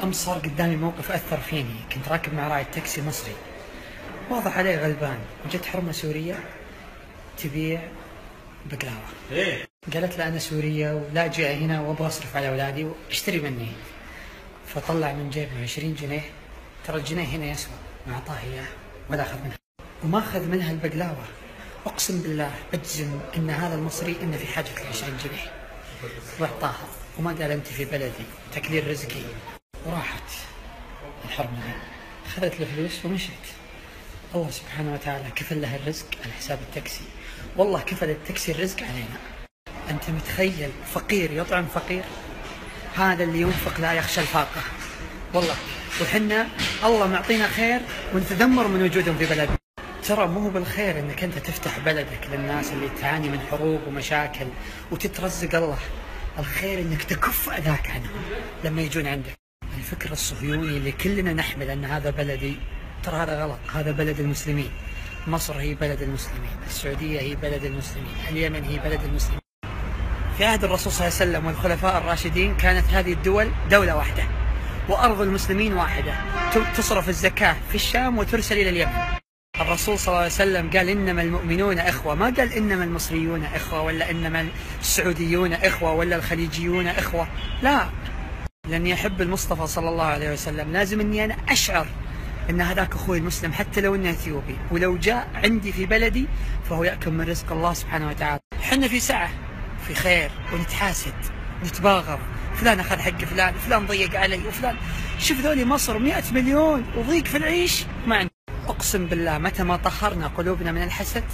أمس صار قدامي موقف أثر فيني. كنت راكب مع راعي تاكسي مصري، واضح عليه غلبان، وجت حرمة سورية تبيع بقلاوة. ايه. قالت له أنا سورية ولاجئة هنا وأبغى أصرف على أولادي واشتري مني. فطلع من جيبه 20 جنيه، ترى الجنيه هنا يسوى، ما أعطاه إياه ولا أخذ منها، وما أخذ منها البقلاوة. أقسم بالله أجزم أن هذا المصري إنه في حاجة ل 20 جنيه، وأعطاها وما قال أنت في بلدي تكلير رزقي. وراحت الحرمة دي، أخذت الفلوس ومشت. الله سبحانه وتعالى كفل لها الرزق على حساب التاكسي، والله كفل التاكسي الرزق علينا. أنت متخيل فقير يطعم فقير؟ هذا اللي ينفق لا يخشى الفاقة والله. وحنا الله معطينا خير ونتذمر من وجودهم في بلدنا. ترى مو بالخير انك انت تفتح بلدك للناس اللي تعاني من حروب ومشاكل وتترزق الله. الخير انك تكف اذاك عنهم لما يجون عندك. الفكر الصهيوني اللي كلنا نحمل ان هذا بلدي، ترى هذا غلط. هذا بلد المسلمين. مصر هي بلد المسلمين، السعودية هي بلد المسلمين، اليمن هي بلد المسلمين. في عهد الرسول صلى الله عليه وسلم والخلفاء الراشدين كانت هذه الدول دولة واحدة وأرض المسلمين واحدة، تصرف الزكاة في الشام وترسل إلى اليمن. الرسول صلى الله عليه وسلم قال إنما المؤمنون إخوة، ما قال إنما المصريون إخوة ولا إنما السعوديون إخوة ولا الخليجيون إخوة، لا. لأني أحب المصطفى صلى الله عليه وسلم، لازم إني أنا أشعر إن هذاك أخوي المسلم حتى لو إنه إثيوبي، ولو جاء عندي في بلدي فهو يأكل من رزق الله سبحانه وتعالى. حنا في سعة، في خير، ونتحاسد، نتباغض، فلان أخذ حق فلان، فلان ضيق علي، وفلان. شوف ذولي مصر 100 مليون وضيق في العيش ما عندي. أقسم بالله متى ما طهرنا قلوبنا من الحسد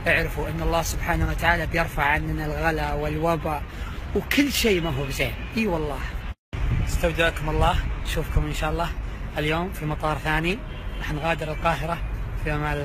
اعرفوا أن الله سبحانه وتعالى بيرفع عننا الغلا والوباء وكل شيء ما هو بزين. إي والله. استودعكم الله، نشوفكم إن شاء الله اليوم في مطار ثاني. راح نغادر القاهرة. في أمان الله.